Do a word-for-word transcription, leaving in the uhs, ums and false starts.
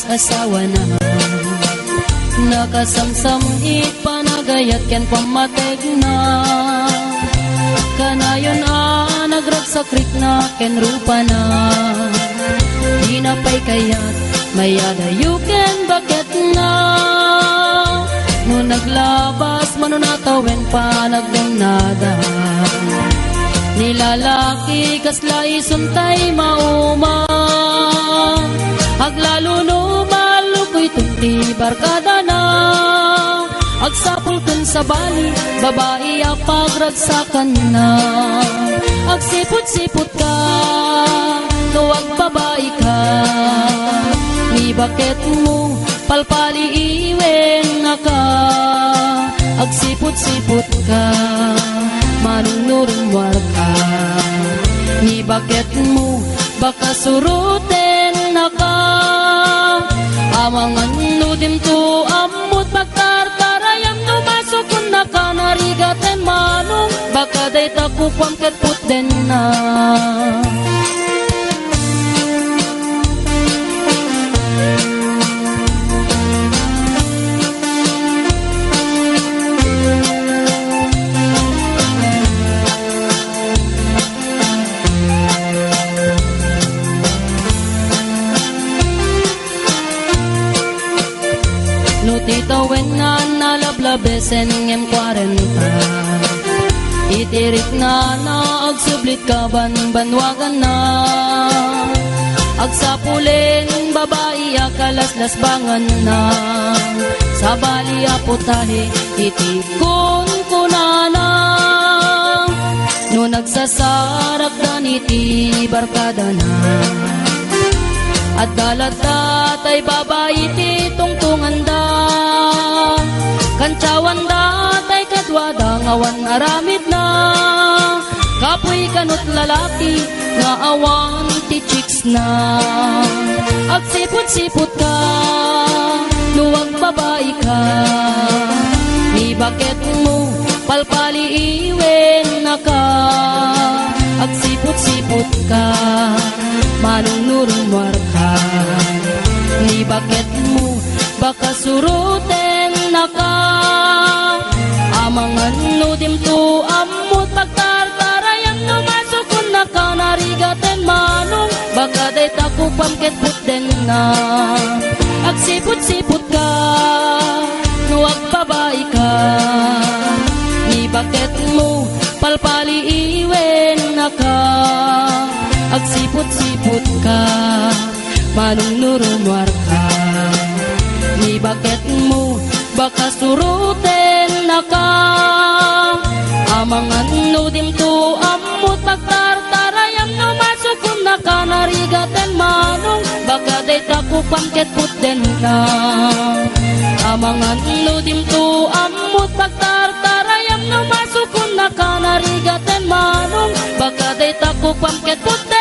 asawana. Nakasamsam iti panagayat ken pammategna. Kanayon a nagragsak rikna ken rupana. Dina pay kayat mayadayo ken baketna. No naglabas, mano natawen panagdennada. Ni lalaki kasla isun tay mauma. Aglalo no malukuyton ti barkadana. Agsapul ken sabali, babai a pagragsakanna. Agsiput-siputka, no agbabaika. Ni baketmo, palpaliiwennaka. Agsiput-siputka, manungnurunwarka. Ni baketmo, baka surutennaka. Amangan no dimto ammot pagtartarayam no masukonnaka narigaten manong baka dayta kukuam ket putdenna. No ti tawenna nalablabesen ngem kuarenta, iti riknana agsublit kabanbanwaganna. Agsapulen babai a kalaslasbanganna, sabali a putahe iti kunkunana. No nagsasarakdan iti barkadana, adda latta tay babai ti tungtunganda. Kantiawanda tay kaduada nga awan aramidna. Kapuy kanut lalaki nga awan ti chicks na. Agsiput-siputka, no agbabaika, ni baketmo, palpaliiwennaka. Agsiput-siputka, manungnurunwarka, ni baketmo, baka surutennaka. Amangan no dimto ammot pagtartarayam no masukonnaka narigaten manong baka dayta kukuam ket putdenna. Agsiput-siputka, no agbabaika, ni baketmo, palpaliiwennaka. Agsiput-siputka, manungnurunwarka, ni baketmo, baka surutennaka. Amangan no dimto ammot pagtartarayam no masukonnaka narigaten manong baka dayta kukuam ket putdenna. Amangan no dimto ammot pagtartarayam no masukonnaka narigaten manong baka dayta kukuam ket putdenna.